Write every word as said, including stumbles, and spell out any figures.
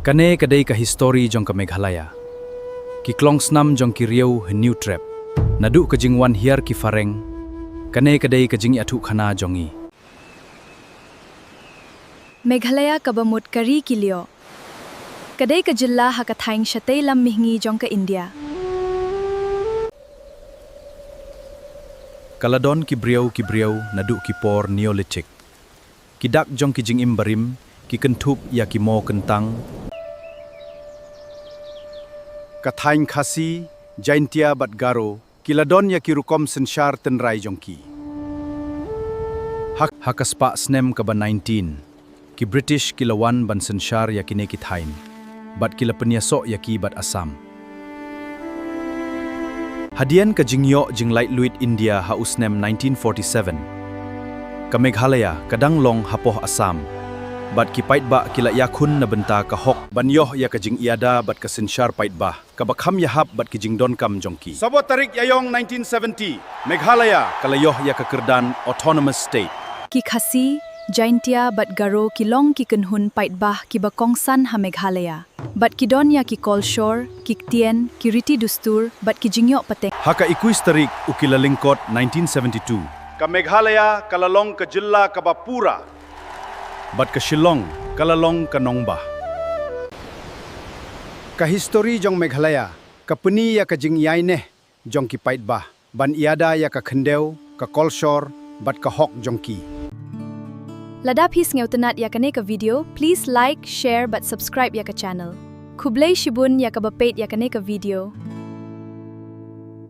Kane ka dei ka histori jong ka Meghalaya. Ki klong snam jong ki riew hynñiew trep. Naduh ka jingwan hiar ki phareng, kane ka dei ka jingïathuh khana jong ngi. Meghalaya kaba mut ka ri ki lioh. Ka dei ka jylla ha ka thaiñ shatei lam mihngi jong ka India. Ka la don ki briew ki briew naduh ki por Neolithic. Ki dak jong ki jingim barim, ki kynthup ïa ki mo kyntang. Ka thaiñ Khasi, Jaintia bad Garo, ki la don ïa ki rukom synshar tynrai jong ki. Ha, ha ka spah snem kaba nineteen, ki British ki la wan ban synshar ïa kine ki thaiñ, bad ki la pynïasoh ïa ki bad Assam. Hadien ka jingïoh jinglaitluid India ha u snem nineteen forty-seven, ka Meghalaya ka dang long hapoh Assam, bad ki paidbah ki la ïakhun na bynta ka hok ban ïoh ïa ka jingïada bad ka synshar paidbah kaba kham ïahap bad ki jingdonkam jong ki. Saw tarik Ïaïong nineteen seventy, Meghalaya ka la ïoh ïa ka kyrdan Autonomous State. Ki Khasi, Jaintia bad Garo ki long ki kynhun paidbah kiba kongsan ha Meghalaya. Bad ki don ïa ki kolshor, ki ktien, ki riti dustur, bad ki jingïoh pateng. Ha ka ekuis tarik u Kyllalyngkot nineteen seventy-two, ka Meghalaya ka la long ka jylla kaba pura. Bad ka Shillong ka la long ka nongbah. Ka histori jong Meghalaya ka pyni ïa ka jingïaineh jong ki paidbah ban ïada ïa ka khyndew, ka kolshor bad ka hok jong ki. Lada phi sngewtynnat ïa kane ka video, please like, share bad subscribe ïa ka channel. Khublei shibun ïa kaba peit ïa kane ka video.